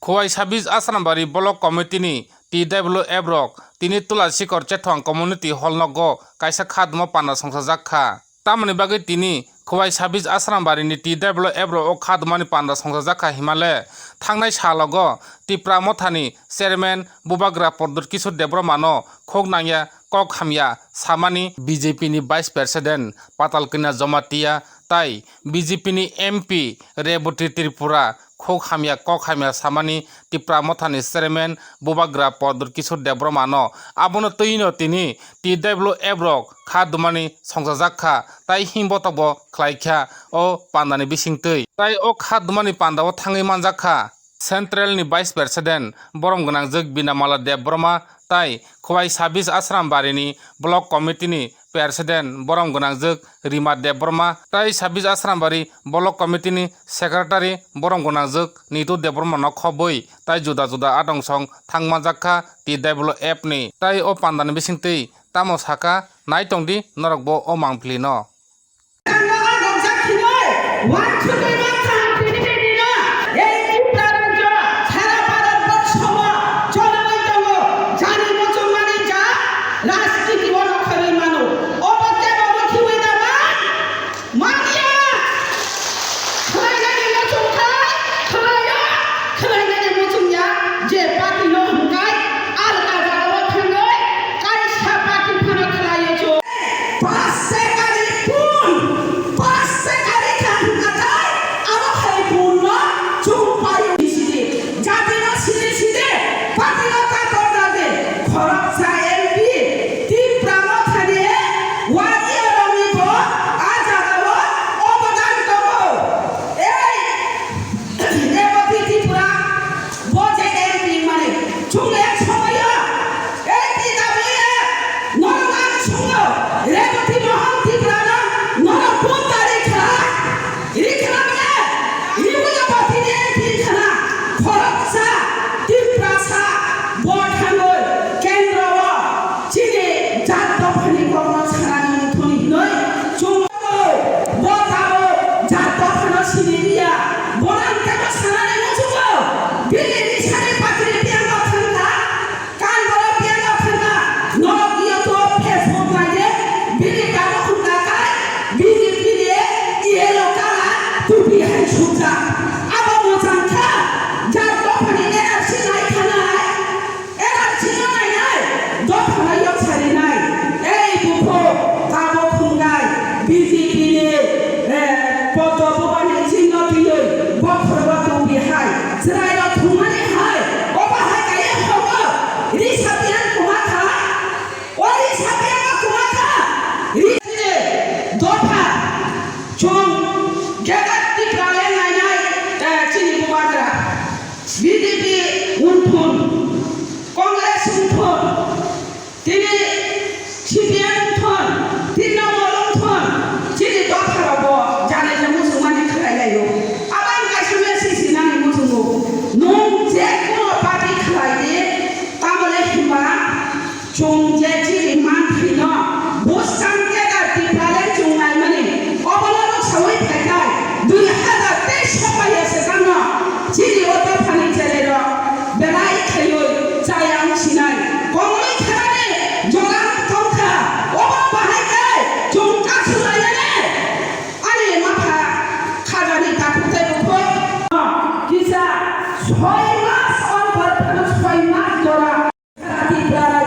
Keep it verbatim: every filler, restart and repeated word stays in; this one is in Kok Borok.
Khowai Sabis Asrambari Block Committee ni T W F rok tini Tulasikor Chethwang Community Hall nogo kaisa kha duma panda songchajak kha. Tamoni bagwi tini Khowai Sabis Asrambari ni T W F rok o kha dumani panda songchajak kha himale thangnai salogo Tipra Mothani Chairman Bubagra Pradyot Kishore Debbarma no khuk nangya kok hamya samani B J P ni Vice President Patal Kanya Jamatia tai B J P ni M P Rebati Tripura khuk hamya kok hamya samani Tipra Mothani Chairman Bubagra Pradyot Kishore Debbarma no. Abono twino tini T W F rok kha dumani songchajak kha tai himbotobo khlai kha o pandani bisingtwi. Tai o kha dumani pandao thangwi manjak kha Central ni Vice President borom gwnangjwk Binamala Debbarma tai Khowai Sabis Asrambari ni Block Committee ni President borom gwnangjwk Rima Debbarma tai Sabis Asrambari Block Committee ni Secretary borom gwnangjwk Nitu Debbarma no khobwi tai juda juda adong song thangmanjak kha T W F ni. Tai o pandani bisingtwi tamo saka nai tongdi norokbo o mangpili no. Manya! Khwlainani muchung khai khwlaio, khwlainani muchung ya, je party no hwnkhai alka jagao thangwi kaisa party phano khwlaio chwng. Pass se kari pun, pass se kari kha hwnkhatai abo hai pun no chwng paio sidi. Jatino sini sidi, patino ta torna de, khoroksa M P, Tipra Mothani wadi oroni bo a jagao obodan tongo. Ei, Rebati Tripura, bo je M P mani, chwng ek somoyo, ei, T W F, norok ang sungo, Rebati Mohan Tripura no, norok bo tari kha. Rikhna bole, ribuya botini thil khna, khoroksa, Tiprasa, bo thangwi, kendro o, chini jat dophani kokno sanani muthuni hinwi, chwng bo tabuk jat dophano sini liya, borang tebo sanani muchungo, bini risani patri tiyangma thangkha, Kan borok biyang no thangkha, norok iyo to Facebook naide, bini tabuk hwnka kai, B J P ni yellow colour tupi hai sujak. Abo mwchang kha, jat dophani N R C nai khanai, N R C no nainai, dophano yok sarinai. Ei bupho, tabuk hwnkai, B J P ni, eh, Poddo Bubani chingno twiwi, bokhorogo tupi hai, chwrairok thumani hai, obo hai kaiye hogo. Ri sapiang kwma kha, o ri sapiang o kwma kha, ri dopha chwng Greater Tipraland nainai, eh, chini bubagra B J P wngthun, Congress wngthun, tini C P M wngthun, tini no mol wngthun, chini dopha rogo janai je muchungmani khlai laio. Abang kaisa message sinani muchungo, nwng je kuno party khlai di, tamole himba chwng je chini manthwino bwskang keda Tipraland chwng naimani, obono rwksaui phaikhai dui hazar teis sopaiya swkangno chini o dophani cherairok belai khaiwi chaya wng sinai, kongwi khanani jora wng tongkha, obo bahai khe chwng kasu lainani. Ani mapha khajani takhuk tei bukhuk kisa soi mas on bar phano soi mas jora. Tiprara